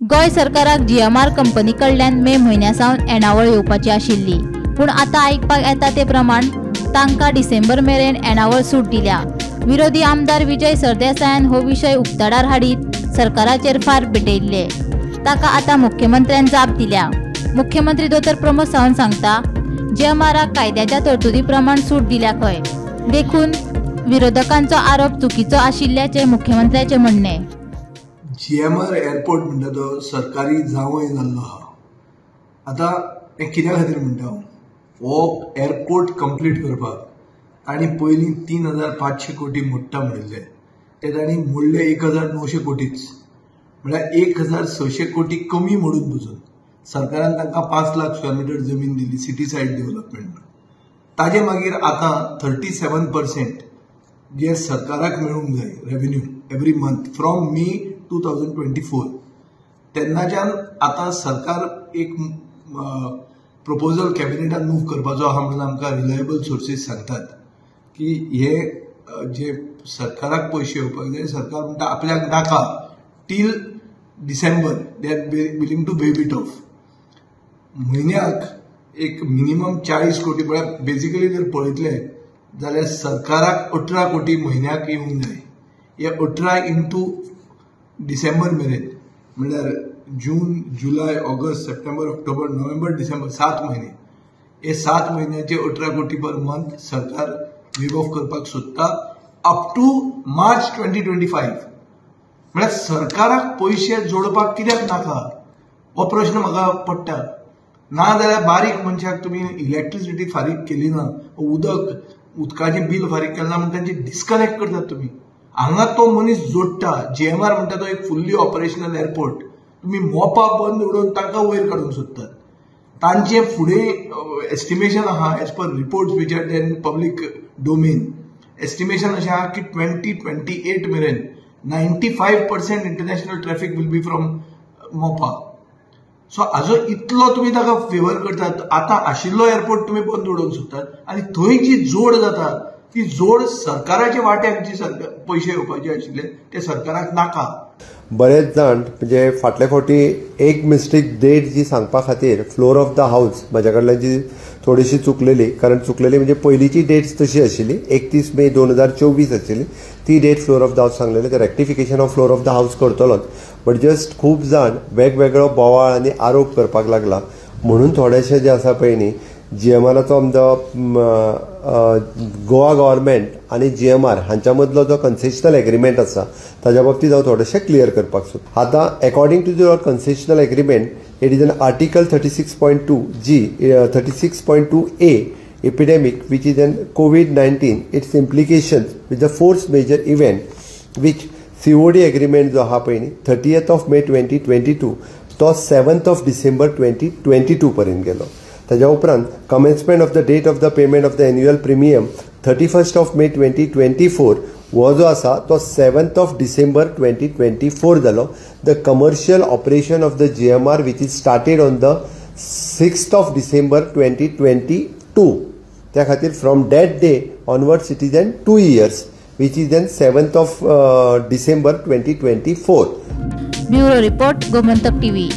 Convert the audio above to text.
गोंय सरकाराक GMR company कडल्यान मे म्हयन्या सावन येणावळ येवपाची आशिल्ली, पूण आतां आयकपाक येता ते प्रमाण तांकां डिसेंबर मेरेन येणावळ सूट दिल्या. विरोधी आमदार विजय सरदेसायान हो विशय उक्ताडार हाडीत सरकाराचेर फार पेटयल्ले. ताका आतां मुख्यमंत्र्यान जाप दिल्या. मुख्यमंत्री दोतोर प्रमोद सावंत सांगता, जीएमआराक कायद्याच्या तरतुदी प्रमाण सूट दिल्या खंय, देखून विरोधकांचो आरोप चुकीचो आशिल्ल्याचें मुख्यमंत्र्याचें म्हणणें. जीएमआर एअरपोर्ट म्हणटा तो सरकारी जावंय जाल्लो आहा. आतां हें कित्या खातीर म्हणटा हांव, हो एअरपोर्ट कंप्लीट करपाक तांणी पयलीं 3,500 कोटी मोडटा म्हणिल्ले, ते तांणी मोडले 1,900 कोटीच, म्हळ्यार 1,600 कोटी कमी मोडून बसून सरकारान तांकां 5 लाख स्क्वेअर मिटर जमीन दिली सिटी सायड डेव्हलपमेंट म्हूण. ताजे मागीर आतां 37% जे सरकाराक मेळूंक जाय revenue every month from May 2024, तेन्नाच्यान आतां सरकार एक प्रपोजल कॅबिनेटान मूव करपाचो आहा म्हणून आमकां रिलायबल सोर्सीस सांगतात की हे जे सरकाराक पयशे येवपाक जाय, सरकार म्हणटा आपल्याक नाका till December, they are willing to waive it off. म्हयन्याक एक मिनिमम 40 कोटी, म्हळ्यार बेजिकली जर पळयतले जाल्यार सरकाराक 18 कोटी म्हयन्याक येवंक जाय. हे 18 इंटू डिसेंबर मेरेन, म्हळ्यार जून, जुलय, ऑगस्ट, सप्टेंबर, ऑक्टोबर, नोव्हेंबर, डिसेंबर, 7 म्हयने, हे 7 म्हयन्याचे 18 कोटी पर मंथ सरकार वेव ऑफ करपाक सोदता अप टू मार्च 2025. म्हळ्यार सरकाराक पयशे जोडपाक कित्याक नाका हो प्रश्न म्हाका पडटा. ना जाल्यार बारीक मनशाक तुमी इलेक्ट्रिसिटी फारीक केली ना, उदकाचें बील फारीक केलें ना म्हण तांचे डिस्कनेक्ट करतात तुमी. हांगा तो मनीस जोडटा. जीएमआर म्हणटा तो एक फुल्ली ऑपरेशनल एअरपोर्ट, तुमी मोपा बंद उडोवन तांकां वयर काडूंक सोदतात. तांचे फुडें एस्टिमेशन आहा as per reports which are in public domain, estimation अशें आहा की 2028 मेरेन 95% international traffic will be from Mopa. So हाजो इतलो तुमी ताका फेवर करतात. आतां आशिल्लो एअरपोर्ट तुमी बंद उडोवंक सोदतात आनी थंय जी जोड जाता ती जोड सरकाराच्या वाट्याक जी पयशे येवपाचे आशिल्ले ते सरकाराक नाका. बरेच जाण म्हणजे फाटले फावटी एक मिस्टेक डेट जी सांगपा खातीर फ्लोर ऑफ the house म्हज्या कडल्यान जी थोडीशी चुकलेली, कारण चुकलेली म्हणजे पयलींची डेट्स तशी आशिल्ली 31 मे 2024 आशिल्ली ती date floor of the house सांगलेली. ते rectification of floor of the house करतलोच, बट जस्ट खूब जाण वेगवेगळो बोवाळ आनी आरोप करपाक लागला म्हणून थोडेशे जे आसा पळय न्ही जीएमआराचो आमचो गोवा गव्हर्मेंट आनी जीएमआर हांच्या मदलो जो कन्सेशनल एग्रीमेंट आसा ताज्या बाबतींत हांव थोडेशें क्लियर करपाक सोदता. आतां according to your concessional agreement it is an article 36.2 G 36.2 A epidemic which is an COVID-19 its implications with the force majeure event which COD agreement जो आहा पळय न्ही 30th of May 2022 तो 7th of December 2022 पर्यंत गेलो. ताज्या उपरांत commencement of the date of the payment of the annual premium 31st of May 2024 हो जो आसा तो 7th of December 2024 जालो. The commercial operation of the GMR which is started on the 6th of December 2022, त्या खातीर from that day onwards it is an 2 years which is an 7th of December 2024. Bureau report, Gomantak TV.